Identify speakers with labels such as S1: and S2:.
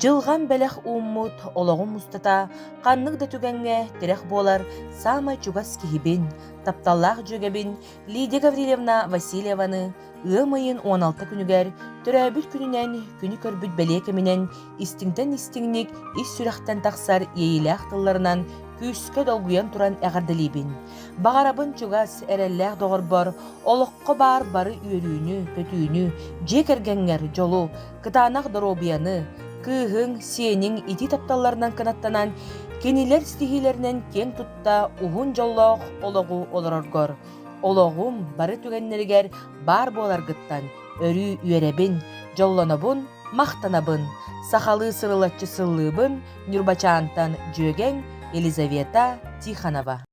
S1: Дьылҕам бэлэх ууммут олоҕум устата ханнык да түгэҥҥэ тирэх буолар саамай чугас киһибин, тапталлаах дьүөгэбин Лидия Гаврильевна Васильеваны ыам ыйын 16 күнүгэр төрөөбүт күнүнэн күнү көрбүт бэлиэ кэминэн истиҥтэн истиҥник ис сүрэхтэн тахсар иэйиилээх тылларынан күүскэ долгуйан туран эҕэрдэлиибин. Баҕарабын чугас, эрэллээх доҕорбор олоххо баар бары үөрүүнү, көтүүнү, дьиэ кэргэҥҥэр дьолу, кытаанах доруобуйаны, кыыһыҥ, сиэниҥ итии тапталларынан кынаттанан, кинилэр ситиһиилэринэн киэҥ тутта уһун дьоллоох олоҕу олороргор, олоҕум бары түгэннэригэр баар буоларгыттан өрүү үөрэбин, дьоллонобун, махтанабын, сахалыы сырылаччы сыллыыбын Ньурбачаантан дьүөгэҥ Елизавета Тихонова.